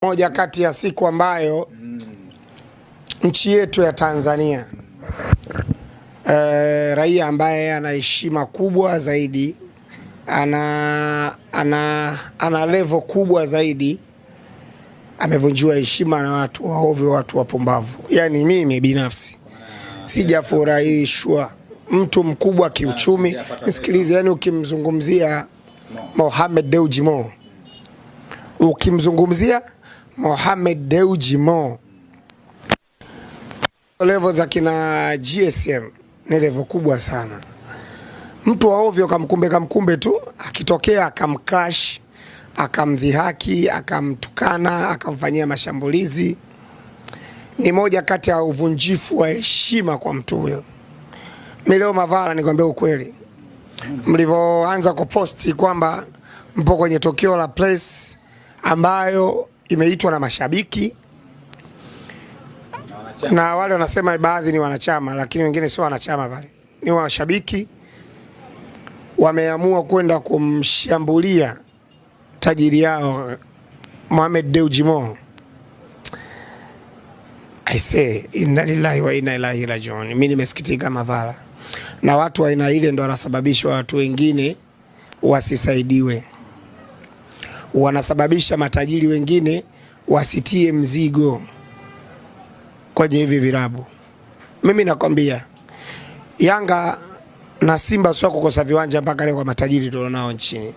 Moja kati ya siku ambayo nchi yetu ya Tanzania raia ambaye ana heshima kubwa zaidi ana level kubwa zaidi amevunjiwa heshima na watu waovyo, watu wapumbavu. Yani mimi binafsi sijafurahishwa. Mtu mkubwa kiuchumi, nisikilize, yani ukimzungumzia Mohamed Dewji Mo, ukimzungumzia Mohamed Dewji Mo, level za kina GSM ni level kubwa sana. Mtu wa ovyo kamkumbe kamkumbe tu, akitokea akamcrash, akamdhihaki, akamtukana, akamfanyia mashambulizi, ni moja kati ya uvunjifu wa heshima kwa mtu huyo. Mimi leo Mavala, nikwambia ukweli, mlivyoanza kuposti kwamba mpo kwenye tukio la place ambayo imeitwa na mashabiki na wale wanasema baadhi ni wanachama, lakini wengine sio wanachama, pale ni washabiki wameamua kwenda kumshambulia tajiri yao Mohamed Dewji Mo. I say inna lillahi wa inna ilaihi rajiun. Mimi nimesikitika Mavala, na watu wa aina ile ndo wanasababisha watu wengine wasisaidiwe, wanasababisha matajiri wengine wasitie mzigo kwenye hivi vilabu. Mimi nakwambia Yanga na Simba sio kukosa viwanja mpaka leo kwa matajiri tulionao nchini.